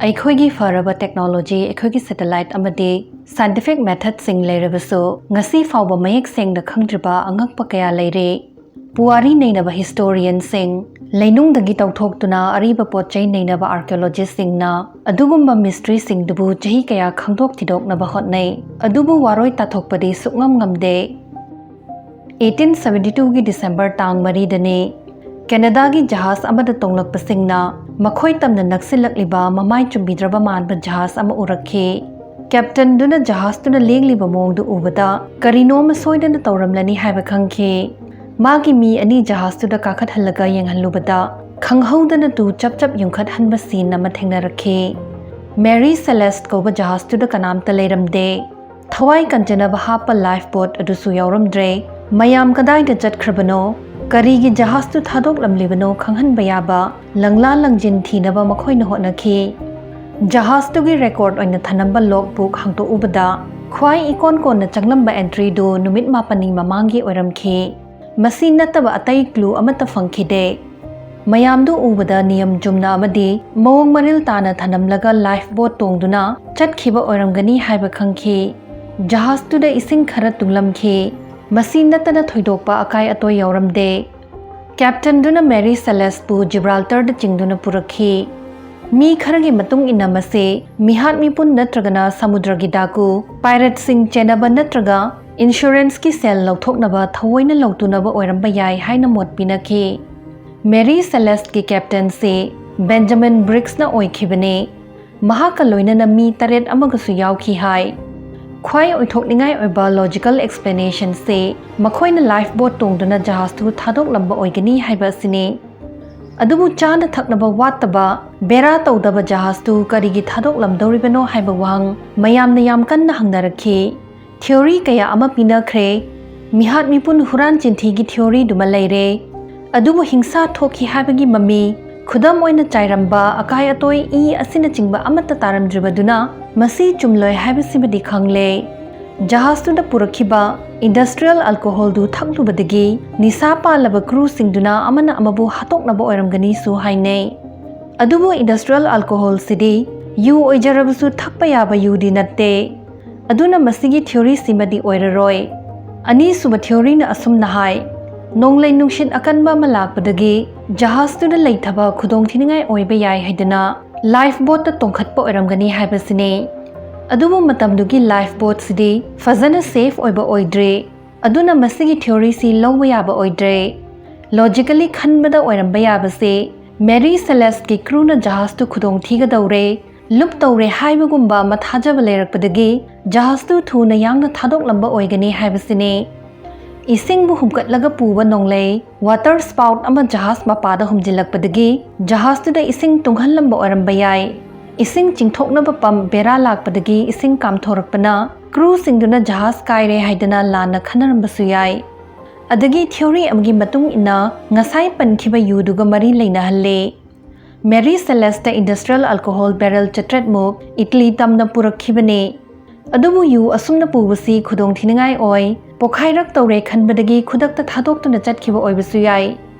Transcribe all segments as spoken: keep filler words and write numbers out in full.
ꯑꯩꯈꯣꯏꯒꯤ ꯐꯔꯕ technology, ꯑꯩꯈꯣꯏꯒꯤ satellite ꯑꯃꯗꯤ scientific methodꯁꯤꯡ ꯂꯩꯔꯕꯁꯨ, ꯉꯁꯤ ꯐꯥꯎꯕ ꯃꯌꯦꯛ ꯁꯦꯡꯅ ꯈꯪꯗ꯭ꯔꯤꯕ ꯑꯉꯛꯄ ꯀꯌꯥ ꯂꯩꯔꯤ꯫ ꯄꯨꯋꯥꯔꯤ ꯅꯩꯅꯕ historianꯁꯤꯡ, ꯂꯩꯅꯨꯡꯗꯒꯤ ꯇꯧꯊꯣꯛꯇꯨꯅ ꯑꯔꯤꯕ ꯄꯣꯠ ꯆꯩ ꯅꯩꯅꯕ archaeologistꯁꯤꯡꯅ ꯑꯗꯨꯒꯨꯝꯕ mysteryꯁꯤꯡꯗꯨꯕꯨ ꯆꯍꯤ ꯀꯌꯥ ꯈꯪꯗꯣꯛ ꯊꯤꯗꯣꯛꯅꯕ ꯍꯣꯠꯅꯩ꯫ ꯑꯗꯨꯕꯨ ꯋꯥꯔꯣꯏ ꯇꯥꯊꯣꯛꯄꯗꯤ ꯁꯨꯛꯉꯝ ꯉꯝꯗꯦ꯫ eighteen seventy twoꯒꯤ December ꯇꯥꯡ ꯃꯔꯤꯗꯅꯤ꯫ ꯀꯦꯅꯗꯥꯒꯤ ꯖꯍꯥꯖ ꯑꯃꯗ ꯇꯣꯡꯂꯛꯄꯁꯤꯡꯅ ꯃꯈꯣꯏ ꯇꯝꯅ ꯅꯛꯁꯤꯜꯂꯛꯂꯤꯕ ꯃꯃꯥꯏ ꯆꯨꯝꯕꯤꯗ꯭ꯔꯕ ꯃꯥꯟꯕ ꯖꯍꯥꯖ ꯑꯃ ꯎꯔꯛꯈꯤ꯫ ꯀꯦꯞꯇꯟꯗꯨꯅ ꯖꯍꯥꯖꯇꯨꯅ ꯂꯦꯡꯂꯤꯕ ꯃꯑꯣꯡꯗꯨ ꯎꯕꯗ ꯀꯔꯤꯅꯣ ꯑꯃ ꯁꯣꯏꯗꯅ ꯇꯧꯔꯝꯂꯅꯤ ꯍꯥꯏꯕ ꯈꯪꯈꯤ꯫ ꯃꯥꯒꯤ ꯃꯤ ꯑꯅꯤ ꯖꯍꯥꯖꯇꯨꯗ ꯀꯥꯈꯠꯍꯜꯂꯒ ꯌꯦꯡꯍꯜꯂꯨꯕꯗ ꯈꯪꯍꯧꯗꯅ ꯇꯨ ꯆꯞ ꯆꯞ ꯌꯨꯡꯈꯠꯍꯟꯕ scene ꯑꯃ ꯊꯦꯡꯅꯔꯛꯈꯤ꯫ Mary Celeste ꯀꯧꯕ ꯖꯍꯥꯖꯇꯨꯗ ꯀꯅꯥꯝꯇ ꯂꯩꯔꯝꯗꯦ꯫ ꯊꯋꯥꯏ ꯀꯟꯖꯅꯕ ꯍꯥꯞꯄ lifeboat ꯑꯗꯨꯁꯨ ꯌꯥꯎꯔꯝꯗ꯭ꯔꯦ꯫ ꯃꯌꯥꯝ ꯀꯗꯥꯏꯗ ꯆꯠꯈ꯭ꯔꯕꯅꯣ, ꯀꯔꯤꯒꯤ ꯖꯍꯥꯖꯇꯨ ꯊꯥꯗꯣꯛꯂꯝꯂꯤꯕꯅꯣ ꯈꯪꯍꯟꯕ ꯌꯥꯕ ꯂꯪꯂꯥ ꯂꯪꯖꯤꯟ ꯊꯤꯅꯕ ꯃꯈꯣꯏꯅ ꯍꯣꯠꯅꯈꯤ꯫ ꯖꯍꯥꯖꯇꯨꯒꯤ record ꯑꯣꯏꯅ ꯊꯅꯝꯕ logbook ꯍꯥꯡꯗꯣꯛꯎꯕꯗ, ꯈ꯭ꯋꯥꯏ ꯏꯀꯣꯟ ꯀꯣꯟꯅ ꯆꯪꯂꯝꯕ entryꯗꯨ ꯅꯨꯃꯤꯠ ꯃꯥꯄꯟꯅꯤ ꯃꯃꯥꯡꯒꯤ ꯑꯣꯏꯔꯝꯈꯤ꯫ ꯃꯁꯤ ꯅꯠꯇꯕ ꯑꯇꯩ clue ꯑꯃꯠꯇ ꯐꯪꯈꯤꯗꯦ꯫ ꯃꯌꯥꯝꯗꯨ ꯎꯕꯗ ꯅꯤꯌꯝ ꯆꯨꯝꯅ ꯑꯃꯗꯤ ꯃꯑꯣꯡ ꯃꯔꯤꯜ ꯇꯥꯅ ꯊꯅꯝꯂꯒ lifeboat ꯇꯣꯡꯗꯨꯅ ꯆꯠꯈꯤꯕ ꯑꯣꯏꯔꯝꯒꯅꯤ ꯍꯥꯏꯕ ꯈꯪꯈꯤ꯫ ꯖꯍꯥꯖꯇꯨꯗ ꯏꯁꯤꯡ ꯈꯔ ꯇꯨꯡꯂꯝꯈꯤ꯫ ꯃꯁꯤ ꯅꯠꯇꯅ ꯊꯣꯏꯗꯣꯛꯄ ꯑꯀꯥꯏ ꯑꯇꯣꯏ ꯌꯥꯎꯔꯝꯗꯦ꯫ ꯀꯦꯞꯇꯟꯗꯨꯅ Mary Celesteꯄꯨ ꯖꯤꯕ꯭ꯔꯥꯜꯇꯔꯗ ꯆꯤꯡꯗꯨꯅ ꯄꯨꯔꯛꯈꯤ꯫ ꯃꯤ ꯈꯔꯒꯤ ꯃꯇꯨꯡ ꯏꯟꯅ ꯃꯁꯤ ꯃꯤꯍꯥꯠ ꯃꯤꯄꯨꯟ ꯅꯠꯇ꯭ꯔꯒꯅ ꯁꯃꯨꯗ꯭ꯔꯒꯤ ꯗꯥꯀꯨ, pirateꯁꯤꯡ ꯆꯦꯟꯅꯕ ꯅꯠꯇ꯭ꯔꯒ insuranceꯀꯤ ꯁꯦꯜ ꯂꯧꯊꯣꯛꯅꯕ ꯊꯑꯣꯏꯅ ꯂꯧꯇꯨꯅꯕ ꯑꯣꯏꯔꯝꯕ ꯌꯥꯏ ꯍꯥꯏꯅ ꯃꯣꯠ ꯄꯤꯅꯈꯤ꯫ Mary Celesteꯀꯤ captainꯁꯤ Benjamin Briggesꯅ ꯑꯣꯏꯈꯤꯕꯅꯤ꯫ ꯃꯍꯥꯛꯀ ꯂꯣꯏꯅꯅ ꯃꯤ ꯇꯔꯦꯠ ꯑꯃꯒꯁꯨ ꯌꯥꯎꯈꯤ ꯍꯥꯏ꯫ ꯈ꯭ꯋꯥꯏ ꯑꯣꯏꯊꯣꯛꯅꯤꯡꯉꯥꯏ ꯑꯣꯏꯕ logical explanationꯁꯤ ꯃꯈꯣꯏꯅ lifeboat ꯇꯣꯡꯗꯨꯅ ꯖꯍꯥꯖꯇꯨ ꯊꯥꯗꯣꯛꯂꯝꯕ ꯑꯣꯏꯒꯅꯤ ꯍꯥꯏꯕ ꯑꯁꯤꯅꯤ꯫ ꯑꯗꯨꯕꯨ ꯆꯥꯅ ꯊꯛꯅꯕ ꯋꯥꯠꯇꯕ, ꯕꯦꯔꯥ ꯇꯧꯗꯕ ꯖꯍꯥꯖꯇꯨ ꯀꯔꯤꯒꯤ ꯊꯥꯗꯣꯛꯂꯝꯗꯧꯔꯤꯕꯅꯣ ꯍꯥꯏꯕ ꯋꯥꯍꯪ ꯃꯌꯥꯝꯅ ꯌꯥꯝ ꯀꯟꯅ ꯍꯪꯅꯔꯛꯈꯤ꯫ Theory ꯀꯌꯥ ꯑꯃ ꯄꯤꯅꯈ꯭ꯔꯦ꯫ ꯃꯤꯍꯥꯠ ꯃꯤꯄꯨꯟ ꯍꯨꯔꯥꯟ ꯆꯤꯟꯊꯤꯒꯤ theoryꯗꯨꯃ ꯂꯩꯔꯦ꯫ ꯑꯗꯨꯕꯨ ꯍꯤꯡꯁꯥ ꯊꯣꯛꯈꯤ ꯍꯥꯏꯕꯒꯤ ꯃꯃꯤ, ꯈꯨꯗꯝ ꯑꯣꯏꯅ ꯆꯥꯏꯔꯝꯕ, ꯑꯀꯥꯏ ꯑꯇꯣꯏ, ꯏ ꯑꯁꯤꯅꯆꯤꯡꯕ ꯑꯃꯠꯇ ꯇꯥꯔꯝꯗ꯭ꯔꯤꯕꯗꯨꯅ ꯃꯁꯤ ꯆꯨꯝꯂꯣꯏ ꯍꯥꯏꯕꯁꯤꯃꯗꯤ ꯈꯪꯂꯦ꯫ ꯖꯍꯥꯖꯇꯨꯗ ꯄꯨꯔꯛꯈꯤꯕ industrial alcoholꯗꯨ ꯊꯛꯂꯨꯕꯗꯒꯤ ꯅꯤꯁꯥ ꯄꯥꯜꯂꯕ crewꯁꯤꯡꯗꯨꯅ ꯑꯃꯅ ꯑꯃꯕꯨ ꯍꯥꯠꯇꯣꯛꯅꯕ ꯑꯣꯏꯔꯝꯒꯅꯤꯁꯨ ꯍꯥꯏꯅꯩ꯫ ꯑꯗꯨꯕꯨ industrial alcohol ꯁꯤꯗꯤ ꯌꯨ ꯑꯣꯏꯖꯔꯕꯁꯨ ꯊꯛꯄ ꯌꯥꯕ ꯌꯨꯗꯤ ꯅꯠꯇꯦ꯫ ꯑꯗꯨꯅ ꯃꯁꯤꯒꯤ theory ꯁꯤꯃꯗꯤ ꯑꯣꯏꯔꯔꯣꯏ꯫ ꯑꯅꯤꯁꯨꯕ theory ꯅ ꯑꯁꯨꯝꯅ ꯍꯥꯏ, ꯅꯣꯡꯂꯩ ꯅꯨꯡꯁꯤꯠ ꯑꯀꯟꯕ ꯑꯃ ꯂꯥꯛꯄꯗꯒꯤ ꯖꯍꯥꯖꯇꯨꯗ ꯂꯩꯊꯕ ꯈꯨꯗꯣꯡꯊꯤꯅꯤꯡꯉꯥꯏ ꯑꯣꯏꯕ ꯌꯥꯏ ꯍꯥꯏꯗꯅ life boat ꯇ ꯇꯣꯡꯈꯠꯄ ꯑꯣꯏꯔꯝꯒꯅꯤ ꯍꯥꯏꯕꯁꯤꯅꯤ꯫ ꯑꯗꯨꯕꯨ ꯃꯇꯝꯗꯨꯒꯤ life boat ꯁꯤꯗꯤ ꯐꯖꯅ safe ꯑꯣꯏꯕ ꯑꯣꯏꯗ꯭ꯔꯤ꯫ ꯑꯗꯨꯅ ꯃꯁꯤꯒꯤ theory ꯁꯤ ꯂꯧꯕ ꯌꯥꯕ ꯑꯣꯏꯗ꯭ꯔꯦ꯫ Logically ꯈꯟꯕꯗ ꯑꯣꯏꯔꯝꯕ ꯌꯥꯕꯁꯦ, ꯃꯦꯔꯤ ꯁꯦꯂꯦꯁꯀꯤ crew ꯅ ꯖꯍꯥꯖꯇꯨ ꯈꯨꯗꯣꯡ ꯊꯤꯒꯗꯧꯔꯦ, ꯂꯨꯞꯇꯧꯔꯦ ꯍꯥꯏꯕꯒꯨꯝꯕ ꯑꯃ ꯊꯥꯖꯕ ꯂꯩꯔꯛꯄꯗꯒꯤ ꯖꯍꯥꯖꯇꯨ ꯊꯨꯅ ꯌꯥꯡꯅ ꯊꯥꯗꯣꯛꯂꯝꯕ ꯑꯣꯏꯒꯅꯤ ꯍꯥꯏꯕꯁꯤꯅꯤ꯫ ꯏꯁꯤꯡꯕꯨ ꯍꯨꯝꯀꯠꯂꯒ ꯄꯨꯕ ꯅꯣꯡꯂꯩ, water spout ꯑꯃ ꯖꯍꯥꯖ ꯃꯄꯥꯗ ꯍꯨꯝꯖꯤꯜꯂꯛꯄꯗꯒꯤ ꯖꯍꯥꯖꯇꯨꯗ ꯏꯁꯤꯡ ꯇꯨꯡꯍꯜꯂꯝꯕ ꯑꯣꯏꯔꯝꯕ ꯌꯥꯏ꯫ ꯏꯁꯤꯡ ꯆꯤꯡꯊꯣꯛꯅꯕ pump ꯕꯦꯔꯥ ꯂꯥꯛꯄꯗꯒꯤ ꯏꯁꯤꯡ ꯀꯥꯝꯊꯣꯔꯛꯄꯅ crew ꯁꯤꯡꯗꯨꯅ ꯖꯍꯥꯖ ꯀꯥꯏꯔꯦ ꯍꯥꯏꯗꯅ ꯂꯥꯟꯅ ꯈꯟꯅꯔꯝꯕꯁꯨ ꯌꯥꯏ꯫ ꯑꯗꯒꯤ theory ꯑꯃꯒꯤ ꯃꯇꯨꯡ ꯏꯟꯅ ꯉꯁꯥꯏ ꯄꯟꯈꯤꯕ ꯌꯨꯗꯨꯒ ꯃꯔꯤ ꯂꯩꯅꯍꯜꯂꯦ꯫ ꯃꯦꯔꯤ ꯁꯦꯂꯦꯁꯇ industrial alcohol barrel ꯆꯥꯇ꯭ꯔꯦꯠꯃꯨꯛ ꯏꯇꯂꯤ ꯇꯝꯅ ꯄꯨꯔꯛꯈꯤꯕꯅꯦ꯫ ꯑꯗꯨꯕꯨ ꯌꯨ ꯑꯁꯨꯝꯅ ꯄꯨꯕꯁꯤ ꯈꯨꯗꯣꯡꯊꯤꯅꯤꯡꯉꯥꯏ ꯑꯣꯏ, ꯄꯣꯈꯥꯏꯔꯛꯇꯧꯔꯦ ꯈꯟꯕꯗꯒꯤ ꯈꯨꯗꯛꯇ ꯊꯥꯗꯣꯛꯇꯨꯅ ꯆꯠꯈꯤꯕ ꯑꯣꯏꯕꯁꯨ ꯌꯥꯏ꯫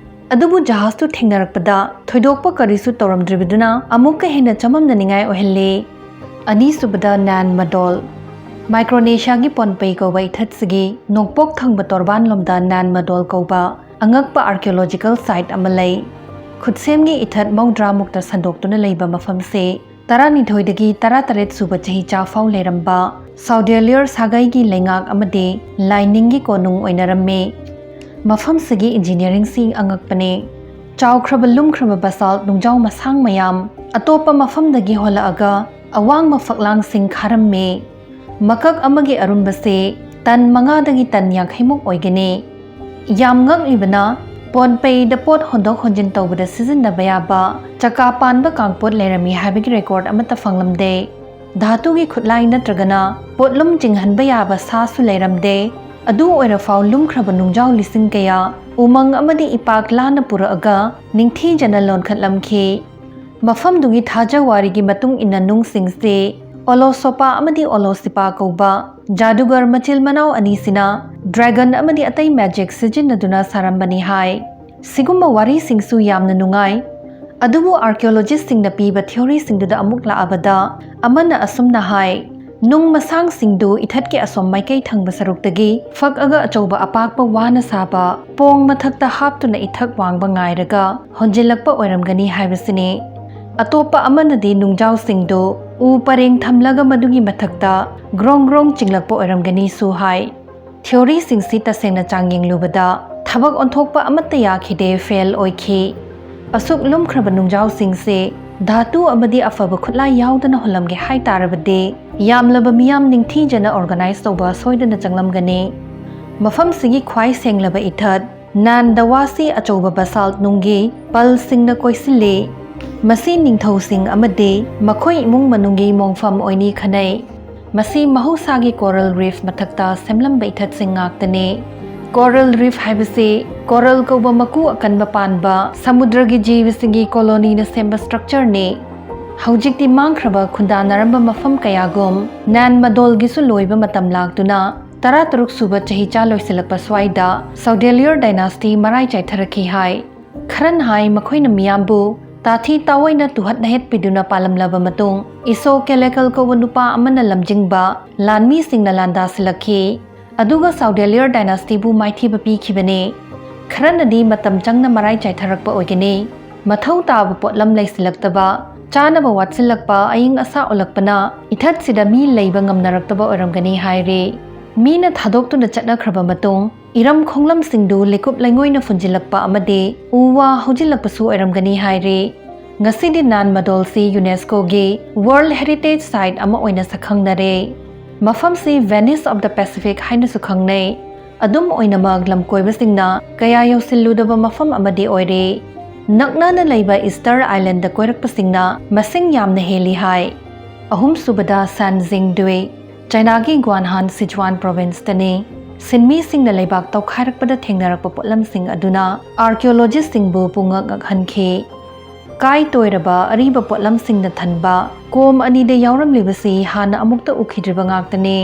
ꯑꯗꯨꯕꯨ ꯖꯍꯥꯖꯇꯨ ꯊꯦꯡꯅꯔꯛꯄꯗ ꯊꯣꯏꯗꯣꯛꯄ ꯀꯔꯤꯁꯨ ꯇꯧꯔꯝꯗ꯭ꯔꯤꯕꯗꯨꯅ ꯑꯃꯨꯛꯀ ꯍꯦꯟꯅ ꯆꯃꯝꯅꯅꯤꯡꯉꯥꯏ ꯑꯣꯏꯍꯜꯂꯤ꯫ ꯑꯅꯤꯁꯨꯕꯗ ꯅꯥꯟ ꯃꯗꯣꯜ꯫ ꯃꯥꯏꯀ꯭ꯔꯣꯅꯦꯁꯤꯌꯥꯒꯤ ꯄꯣꯟꯄꯩ ꯀꯧꯕ ꯏꯊꯠꯁꯤꯒꯤ ꯅꯣꯡꯄꯣꯛ ꯊꯪꯕ ꯇꯣꯔꯕꯥꯟꯂꯣꯝꯗ ꯅꯥꯟ ꯃꯗꯣꯜ ꯀꯧꯕ ꯑꯉꯛꯄ archaeological site ꯑꯃ ꯂꯩ꯫ ꯈꯨꯠꯁꯦꯝꯒꯤ ꯏꯊꯠ ꯃꯧꯗ꯭ꯔꯥꯃꯨꯛꯇ ꯁꯟꯗꯣꯛꯇꯨꯅ ꯂꯩꯕ ꯃꯐꯝꯁꯦ ꯇꯔꯥꯅꯤꯊꯣꯏꯗꯒꯤ ꯇꯔꯥꯇꯔꯦꯠ ꯁꯨꯕ ꯆꯍꯤꯆꯥ ꯐꯥꯎ ꯂꯩꯔꯝꯕ ꯁꯥꯎꯗꯦꯂꯤꯌꯔ ꯁꯥꯒꯩꯒꯤ ꯂꯩꯉꯥꯛ ꯑꯃꯗꯤ ꯂꯥꯏꯅꯤꯡꯒꯤ ꯀꯣꯅꯨꯡ ꯑꯣꯏꯅꯔꯝꯃꯤ꯫ ꯃꯐꯝꯁꯤꯒꯤ engineeringꯁꯤ ꯑꯉꯛꯄꯅꯤ꯫ ꯆꯥꯎꯈ꯭ꯔꯕ ꯂꯨꯝꯈ꯭ꯔꯕ basalt ꯅꯨꯡꯖꯥꯎ ꯃꯁꯥꯡ ꯃꯌꯥꯝ ꯑꯇꯣꯞꯄ ꯃꯐꯝꯗꯒꯤ ꯍꯣꯜꯂꯛꯑꯒ ꯑꯋꯥꯡꯕ ꯐꯛꯂꯥꯡꯁꯤꯡ ꯈꯥꯔꯝꯃꯤ꯫ ꯃꯀꯛ ꯑꯃꯒꯤ ꯑꯔꯨꯝꯕꯁꯤ ꯇꯟ ꯃꯉꯥꯗꯒꯤ ꯇꯟ ꯌꯥꯡꯈꯩꯃꯨꯛ ꯑꯣꯏꯒꯅꯤ꯫ ꯌꯥꯝ ꯉꯛꯂꯤꯕꯅ, ꯄꯣꯟꯄꯦꯏꯗ ꯄꯣꯠ ꯍꯣꯟꯗꯣꯛ ꯍꯣꯟꯖꯤꯟ ꯇꯧꯕꯗ ꯁꯤꯖꯤꯟꯅꯕ ꯌꯥꯕ ꯆꯀꯥ ꯄꯥꯟꯕ ꯀꯥꯡꯄꯣꯠ ꯂꯩꯔꯝꯃꯤ ꯍꯥꯏꯕꯒꯤ record ꯑꯃꯠꯇ ꯐꯪꯂꯝꯗꯦ꯫ ꯙꯥꯇꯨꯒꯤ ꯈꯨꯠꯂꯥꯏ ꯅꯠꯇ꯭ꯔꯒꯅ ꯄꯣꯠꯂꯨꯝ ꯆꯤꯡꯍꯟꯕ ꯌꯥꯕ ꯁꯥꯁꯨ ꯂꯩꯔꯝꯗꯦ꯫ ꯑꯗꯨ ꯑꯣꯏꯔꯐꯥꯎ ꯂꯨꯝꯈ꯭ꯔꯕ ꯅꯨꯡꯖꯥꯎ ꯂꯤꯁꯤꯡ ꯀꯌꯥ ꯎꯃꯪ ꯑꯃꯗꯤ ꯏꯄꯥꯛ ꯂꯥꯟꯅ ꯄꯨꯔꯛꯑꯒ ꯅꯤꯡꯊꯤꯖꯅ ꯂꯣꯟꯈꯠꯂꯝꯈꯤ꯫ ꯃꯐꯝꯗꯨꯒꯤ ꯊꯥꯖꯋꯥꯔꯤꯒꯤ ꯃꯇꯨꯡ ꯏꯟꯅ ꯅꯨꯡꯁꯤꯡꯁꯤ ꯑꯣꯂꯣꯁꯣꯄꯥ ꯑꯃꯗꯤ ꯑꯣꯂꯣꯁꯤꯄꯥ ꯀꯧꯕ ꯖꯥꯗꯨꯒꯔ ꯃꯆꯤꯜ ꯃꯅꯥꯎ ꯑꯅꯤꯁꯤꯅ dragon ꯑꯃꯗꯤ ꯑꯇꯩ magic ꯁꯤꯖꯤꯟꯅꯗꯨꯅ ꯁꯥꯔꯝꯕꯅꯤ ꯍꯥꯏ꯫ ꯁꯤꯒꯨꯝꯕ ꯋꯥꯔꯤꯁꯤꯡꯁꯨ ꯌꯥꯝꯅ ꯅꯨꯡꯉꯥꯏ꯫ ꯑꯗꯨꯕꯨ archaeologistꯁꯤꯡꯅ ꯄꯤꯕ theoryꯁꯤꯡꯗꯨꯗ ꯑꯃꯨꯛ ꯂꯥꯛꯑꯕꯗ, ꯑꯃꯅ ꯑꯁꯨꯝꯅ ꯍꯥꯏ, ꯅꯨꯡ ꯃꯁꯥꯡꯁꯤꯡꯗꯨ ꯏꯊꯠꯀꯤ ꯑꯁꯣꯝ ꯃꯥꯏꯀꯩ ꯊꯪꯕ ꯁꯔꯨꯛꯇꯒꯤ ꯐꯛꯑꯒ ꯑꯆꯧꯕ ꯑꯄꯥꯛꯄ ꯋꯥꯅ ꯁꯥꯕ ꯄꯣꯡ ꯃꯊꯛꯇ ꯍꯥꯞꯇꯨꯅ ꯏꯊꯛ ꯋꯥꯡꯕ ꯉꯥꯏꯔꯒ ꯍꯣꯟꯖꯤꯜꯂꯛꯄ ꯑꯣꯏꯔꯝꯒꯅꯤ ꯍꯥꯏꯕꯁꯤꯅꯤ꯫ ꯑꯇꯣꯞꯄ ꯑꯃꯅꯗꯤ ꯅꯨꯡꯖꯥꯎꯁꯤꯡꯗꯨ ꯎ ꯄꯔꯦꯡ ꯊꯝꯂꯒ ꯃꯗꯨꯒꯤ ꯃꯊꯛꯇ ꯒ꯭ꯔꯣꯡ ꯒ꯭ꯔꯣꯡ ꯆꯤꯡꯂꯛꯄ ꯑꯣꯏꯔꯝꯒꯅꯤꯁꯨ ꯍꯥꯏ꯫ Theoryꯁꯤꯡꯁꯤ ꯇꯁꯦꯡꯅ ꯆꯥꯡꯌꯦꯡꯂꯨꯕꯗ ꯊꯕꯛ ꯑꯣꯟꯊꯣꯛꯄ ꯑꯃꯠꯇ ꯌꯥꯈꯤꯗꯦ, fail ꯑꯣꯏꯈꯤ꯫ ꯑꯁꯨꯛ ꯂꯨꯝꯈ꯭ꯔꯕ ꯅꯨꯡꯖꯥꯎꯁꯤꯡꯁꯤ ꯙꯥꯇꯨ ꯑꯃꯗꯤ ꯑꯐꯕ ꯈꯨꯠꯂꯥꯏ ꯌꯥꯎꯗꯅ ꯍꯣꯜꯂꯝꯒꯦ ꯍꯥꯏ ꯇꯥꯔꯕꯗꯤ, ꯌꯥꯝꯂꯕ ꯃꯤꯌꯥꯝ ꯅꯤꯡꯊꯤꯖꯅ organize ꯇꯧꯕ ꯁꯣꯏꯗꯅ ꯆꯪꯂꯝꯒꯅꯤ꯫ ꯃꯐꯝꯁꯤꯒꯤ ꯈ꯭ꯋꯥꯏ ꯁꯦꯡꯂꯕ ꯏꯊꯠ, ꯅꯥꯟꯗꯋꯥꯁꯤ ꯑꯆꯧꯕ basalt ꯅꯨꯡꯒꯤ ꯄꯜꯁꯤꯡꯅ ꯀꯣꯏꯁꯤꯜꯂꯤ꯫ ꯃꯁꯤ ꯅꯤꯡꯊꯧꯁꯤꯡ ꯑꯃꯗꯤ ꯃꯈꯣꯏ ꯏꯃꯨꯡ ꯃꯅꯨꯡꯒꯤ ꯃꯣꯡꯐꯝ ꯑꯣꯏꯅꯤ ꯈꯟꯅꯩ꯫ ꯃꯁꯤ ꯃꯍꯧꯁꯥꯒꯤ coral reef ꯃꯊꯛꯇ ꯁꯦꯝꯂꯝꯕ ꯏꯊꯠꯁꯤꯡ ꯉꯥꯛꯇꯅꯤ꯫ Coral reef ꯍꯥꯏꯕꯁꯤ coral ꯀꯧꯕ ꯃꯀꯨ ꯑꯀꯟꯕ ꯄꯥꯟꯕ ꯁꯃꯨꯗ꯭ꯔꯒꯤ ꯖꯤꯕꯁꯤꯡꯒꯤ colonyꯅ ꯁꯦꯝꯕ structureꯅꯤ꯫ ꯍꯧꯖꯤꯛꯇꯤ ꯃꯥꯡꯈ꯭ꯔꯕ ꯈꯨꯟꯗꯥꯅꯔꯝꯕ ꯃꯐꯝ ꯀꯌꯥꯒꯨꯝ ꯅꯥꯟ ꯃꯗꯣꯜꯒꯤꯁꯨ ꯂꯣꯏꯕ ꯃꯇꯝ ꯂꯥꯛꯇꯨꯅ ꯇꯔꯥꯇꯔꯨꯛ ꯁꯨꯕ ꯆꯍꯤꯆꯥ ꯂꯣꯏꯁꯤꯜꯂꯛꯄ ꯁ꯭ꯋꯥꯏꯗ Saudalier dynasty ꯃꯔꯥꯏ ꯆꯥꯏꯊꯔꯛꯈꯤ ꯍꯥꯏ꯫ ꯈꯔꯅ ꯍꯥꯏ ꯃꯈꯣꯏꯅ ꯃꯤꯌꯥꯝꯕꯨ ꯇꯥꯊꯤ ꯇꯥꯑꯣꯏꯅ ꯇꯨꯍꯠ ꯅꯍꯦꯠꯄꯤꯗꯨꯅ ꯄꯥꯜꯂꯝꯂꯕ ꯃꯇꯨꯡ, Iso Kelekal ꯀꯧꯕ ꯅꯨꯄꯥ ꯑꯃꯅ ꯂꯝꯖꯤꯡꯕ ꯂꯥꯟꯃꯤꯁꯤꯡꯅ ꯂꯥꯟꯗꯥꯁꯤꯜꯂꯛꯈꯤ꯫ ꯑꯗꯨꯒ Saudalier dynastyꯕꯨ ꯃꯥꯏꯊꯤꯕ ꯄꯤꯈꯤꯕꯅꯤ꯫ ꯈꯔꯅꯗꯤ ꯃꯇꯝ ꯆꯪꯅ ꯃꯔꯥꯏ ꯆꯥꯏꯊꯔꯛꯄ ꯑꯣꯏꯒꯅꯤ꯫ ꯃꯊꯧ ꯇꯥꯕ ꯄꯣꯠꯂꯝ ꯂꯩꯁꯤꯜꯂꯛꯇꯕ, ꯆꯥꯅꯕ ꯋꯥꯠꯁꯤꯜꯂꯛꯄ, ꯑꯏꯪ ꯑꯁꯥ ꯑꯣꯜꯂꯛꯄꯅ ꯏꯊꯠꯁꯤꯗ ꯃꯤ ꯂꯩꯕ ꯉꯝꯅꯔꯛꯇꯕ ꯑꯣꯏꯔꯝꯒꯅꯤ ꯍꯥꯏꯔꯤ꯫ ꯃꯤꯅ ꯊꯥꯗꯣꯛꯇꯨꯅ ꯆꯠꯅꯈ꯭ꯔꯕ ꯃꯇꯨꯡ, ꯏꯔꯝ ꯈꯣꯡꯂꯝꯁꯤꯡꯗꯨ ꯂꯩꯀꯨꯞ ꯂꯩꯉꯣꯏꯅ ꯐꯨꯟꯖꯤꯜꯂꯛꯄ ꯑꯃꯗꯤ ꯎ ꯋꯥ ꯍꯧꯖꯤꯜꯂꯛꯄꯁꯨ ꯑꯣꯏꯔꯝꯒꯅꯤ ꯍꯥꯏꯔꯤ꯫ ꯉꯁꯤꯗꯤ ꯅꯥꯟ ꯃꯗꯣꯜꯁꯤ UNESCOꯒꯤ World Heritage Site ꯑꯃ ꯑꯣꯏꯅ ꯁꯛꯈꯪꯅꯔꯦ꯫ ꯃꯐꯝꯁꯤ Venice of the Pacific ꯍꯥꯏꯅꯁꯨ ꯈꯪꯅꯩ꯫ ꯑꯗꯨꯝ ꯑꯣꯏꯅꯃꯛ, ꯂꯝꯀꯣꯏꯕꯁꯤꯡꯅ ꯀꯌꯥ ꯌꯧꯁꯤꯜꯂꯨꯗꯕ ꯃꯐꯝ ꯑꯃꯗꯤ ꯑꯣꯏꯔꯦ꯫ ꯅꯛꯅꯅ ꯂꯩꯕ Easter Islandꯗ ꯀꯣꯏꯔꯛꯄꯁꯤꯡꯅ ꯃꯁꯤꯡ ꯌꯥꯝꯅ ꯍꯦꯜꯂꯤ ꯍꯥꯏ꯫ ꯑꯍꯨꯝꯁꯨꯕꯗ Sanxing Dui, ꯆꯥꯏꯅꯥꯒꯤ ꯒ꯭ꯋꯥꯟꯍꯥꯟ ꯁꯤꯆꯨꯋꯥꯟ provinceꯇꯅꯤ꯫ ꯁꯤꯟꯃꯤꯁꯤꯡꯅ ꯂꯩꯕꯥꯛ ꯇꯧꯈꯥꯏꯔꯛꯄꯗ ꯊꯦꯡꯅꯔꯛꯄ ꯄꯣꯠꯂꯝꯁꯤꯡ ꯑꯗꯨꯅ archaeologistꯁꯤꯡꯕꯨ ꯄꯨꯡꯉꯛ ꯉꯛꯍꯟꯈꯤ꯫ ꯀꯥꯏ ꯇꯣꯏꯔꯕ ꯑꯔꯤꯕ ꯄꯣꯠꯂꯝꯁꯤꯡꯅ ꯊꯟꯕ ꯀꯣꯝ ꯑꯅꯤꯗ ꯌꯥꯎꯔꯝꯂꯤꯕꯁꯤ ꯍꯥꯟꯅ ꯑꯃꯨꯛꯇ ꯎꯈꯤꯗ꯭ꯔꯤꯕ ꯉꯥꯛꯇꯅꯤ꯫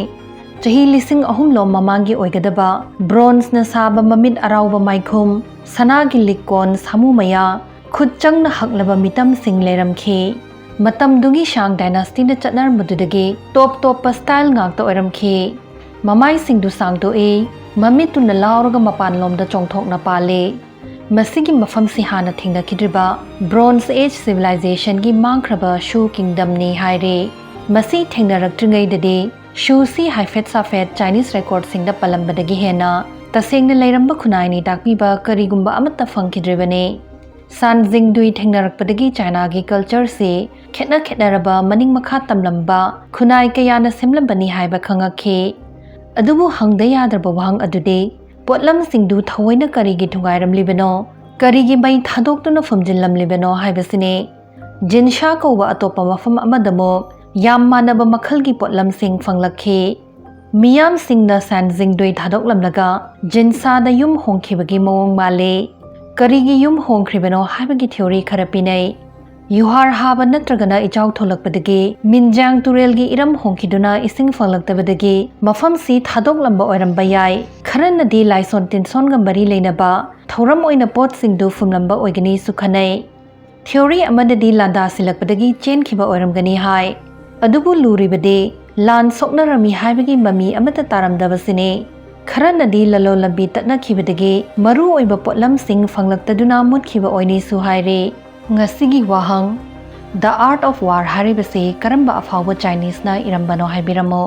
ꯆꯍꯤ ꯂꯤꯁꯤꯡ ꯑꯍꯨꯝ ꯂꯣꯝ ꯃꯃꯥꯡꯒꯤ ꯑꯣꯏꯒꯗꯕ bronzeꯅ ꯁꯥꯕ ꯃꯃꯤꯠ ꯑꯔꯥꯎꯕ ꯃꯥꯏꯈꯨꯝ, ꯁꯅꯥꯒꯤ ꯂꯤꯛꯀꯣꯟ, ꯁꯥꯃꯨ ꯃꯌꯥ, ꯈꯨꯠ ꯆꯪꯅ ꯍꯛꯂꯕ ꯃꯤꯇꯝꯁꯤꯡ ꯂꯩꯔꯝꯈꯤ꯫ ꯃꯇꯝꯗꯨꯒꯤ ꯁꯥꯡ ꯗꯥꯏꯅꯥꯁꯇꯤꯗ ꯆꯠꯅꯔꯝꯕꯗꯨꯗꯒꯤ ꯇꯣꯞ ꯇꯣꯞꯄ ꯁ꯭ꯇꯥꯏꯜ ꯉꯥꯛꯇ ꯑꯣꯏꯔꯝꯈꯤ꯫ ꯃꯃꯥꯏꯁꯤꯡꯗꯨ ꯁꯥꯡꯗꯣꯛꯏ꯫ ꯃꯃꯤꯠꯇꯨꯅ ꯂꯥꯎꯔꯒ ꯃꯄꯥꯟꯂꯣꯝꯗ ꯆꯣꯡꯊꯣꯛꯅ ꯄꯥꯜꯂꯤ꯫ ꯃꯁꯤꯒꯤ ꯃꯐꯝꯁꯤ ꯍꯥꯟꯅ ꯊꯦꯡꯅꯈꯤꯗ꯭ꯔꯤꯕ ꯕ꯭ꯔꯣꯟꯖ ꯑꯦꯖ ꯁꯤꯚꯤꯂꯥꯏꯖꯦꯁꯟꯒꯤ ꯃꯥꯡꯈ꯭ꯔꯕ ꯁꯨ ꯀꯤꯡꯗꯝꯅꯤ ꯍꯥꯏꯔꯤ꯫ ꯃꯁꯤ ꯊꯦꯡꯅꯔꯛꯇ꯭ꯔꯤꯉꯩꯗꯗꯤ ꯁꯨꯁꯤ ꯍꯥꯏꯐꯦꯠ ꯁꯥꯐꯦꯠ ꯆꯥꯏꯅꯤꯁ ꯔꯦꯀꯣꯔꯗꯁꯤꯡꯗ ꯄꯜꯂꯝꯕꯗꯒꯤ ꯍꯦꯟꯅ ꯇꯁꯦꯡꯅ ꯂꯩꯔꯝꯕ ꯈꯨꯟꯅꯥꯏꯅꯤ ꯇꯥꯛꯄꯤꯕ ꯀꯔꯤꯒꯨꯝꯕ ꯑꯃꯠꯇ ꯐꯪꯈꯤꯗ꯭ꯔꯤꯕꯅꯤ꯫ ꯁꯥꯟꯖꯤꯡꯗꯨꯏ ꯊꯦꯡꯅꯔꯛꯄꯗꯒꯤ ꯆꯥꯏꯅꯥꯒꯤ ꯀꯜꯆꯔꯁꯤ ꯈꯦꯠꯅ ꯈꯦꯠꯅꯔꯕ ꯃꯅꯤꯡ ꯃꯈꯥ ꯇꯝꯂꯝꯕ ꯈꯨꯟꯅꯥꯏ ꯀꯌꯥꯅ ꯁꯦꯝꯂꯝꯕꯅꯤ ꯍꯥꯏꯕ ꯈꯪꯉꯛꯈꯤ꯫ ꯑꯗꯨꯕꯨ ꯍꯪꯗ ꯌꯥꯗ꯭ꯔꯕ ꯋꯥꯍꯪ ꯑꯗꯨꯗꯤ ꯄꯣꯠꯂꯝꯁꯤꯡꯗꯨ ꯊꯑꯣꯏꯅ ꯀꯔꯤꯒꯤ ꯊꯨꯒꯥꯏꯔꯝꯂꯤꯕꯅꯣ, ꯀꯔꯤꯒꯤ ꯃꯩ ꯊꯥꯗꯣꯛꯇꯨꯅ ꯐꯨꯝꯖꯤꯜꯂꯝꯂꯤꯕꯅꯣ ꯍꯥꯏꯕꯁꯤꯅꯤ꯫ ꯖꯤꯟꯁꯥ ꯀꯧꯕ ꯑꯇꯣꯞꯄ ꯃꯐꯝ ꯑꯃꯗꯃꯨꯛ ꯌꯥꯝ ꯃꯥꯟꯅꯕ ꯃꯈꯜꯒꯤ ꯄꯣꯠꯂꯝꯁꯤꯡ ꯐꯪꯂꯛꯈꯤ꯫ ꯃꯤꯌꯥꯝꯁꯤꯡꯅ ꯁꯥꯟꯖꯤꯡꯗꯨꯏ ꯊꯥꯗꯣꯛꯂꯝꯂꯒ ꯖꯤꯟꯁꯥꯗ ꯌꯨꯝ ꯍꯣꯡꯈꯤꯕꯒꯤ ꯃꯑꯣꯡ ꯃꯥꯜꯂꯤ꯫ ꯀꯔꯤꯒꯤ ꯌꯨꯝ ꯍꯣꯡꯈ꯭ꯔꯤꯕꯅꯣ ꯍꯥꯏꯕꯒꯤ ꯊꯤꯑꯣꯔꯤ ꯈꯔ ꯄꯤꯅꯩ꯫ ꯌꯨꯍꯥꯔ ꯍꯥꯕ ꯅꯠꯇ꯭ꯔꯒꯅ ꯏꯆꯥꯎ ꯊꯣꯛꯂꯛꯄꯗꯒꯤ ꯃꯤꯟꯖꯥꯡ ꯇꯨꯔꯦꯜꯒꯤ ꯏꯔꯝ ꯍꯣꯡꯈꯤꯗꯨꯅ ꯏꯁꯤꯡ ꯐꯪꯂꯛꯇꯕꯗꯒꯤ ꯃꯐꯝꯁꯤ ꯊꯥꯗꯣꯛꯂꯝꯕ ꯑꯣꯏꯔꯝꯕ ꯌꯥꯏ꯫ ꯈꯔꯅꯗꯤ ꯂꯥꯏꯁꯣꯟ ꯇꯤꯟꯁꯣꯟꯒ ꯃꯔꯤ ꯂꯩꯅꯕ ꯊꯧꯔꯝ ꯑꯣꯏꯅ ꯄꯣꯠꯁꯤꯡꯗꯨ ꯐꯨꯝꯂꯝꯕ ꯑꯣꯏꯒꯅꯤꯁꯨ ꯈꯟꯅꯩ꯫ ꯊꯤꯑꯣꯔꯤ ꯑꯃꯗꯗꯤ ꯂꯥꯟꯗꯥ ꯁꯤꯜꯂꯛꯄꯗꯒꯤ ꯆꯦꯟꯈꯤꯕ ꯑꯣꯏꯔꯝꯒꯅꯤ ꯍꯥꯏ꯫ ꯑꯗꯨꯕꯨ ꯂꯨꯔꯤꯕꯗꯤ ꯂꯥꯟ ꯁꯣꯛꯅꯔꯝꯃꯤ ꯍꯥꯏꯕꯒꯤ ꯃꯃꯤ ꯑꯃꯠꯇ ꯇꯥꯔꯝꯗꯕꯁꯤꯅꯤ꯫ ꯈꯔꯅꯗꯤ ꯂꯂꯣꯟ ꯂꯝꯕꯤ ꯇꯠꯅꯈꯤꯕꯗꯒꯤ ꯃꯔꯨ ꯑꯣꯏꯕ ꯄꯣꯠꯂꯝꯁꯤꯡ ꯐꯪꯂꯛꯇꯗꯨꯅ ꯃꯨꯠꯈꯤꯕ ꯑꯣꯏꯅꯤꯁꯨ ꯍꯥꯏꯔꯤ꯫ ꯉꯁꯤꯒꯤ ꯋꯥꯍꯪ, The Art of War ꯍꯥꯏꯔꯤꯕꯁꯤ ꯀꯔꯝꯕ ꯑꯐꯥꯎꯕ ꯆꯥꯏꯅꯤꯁꯅ ꯏꯔꯝꯕꯅꯣ ꯍꯥꯏꯕꯤꯔꯝꯃꯨ꯫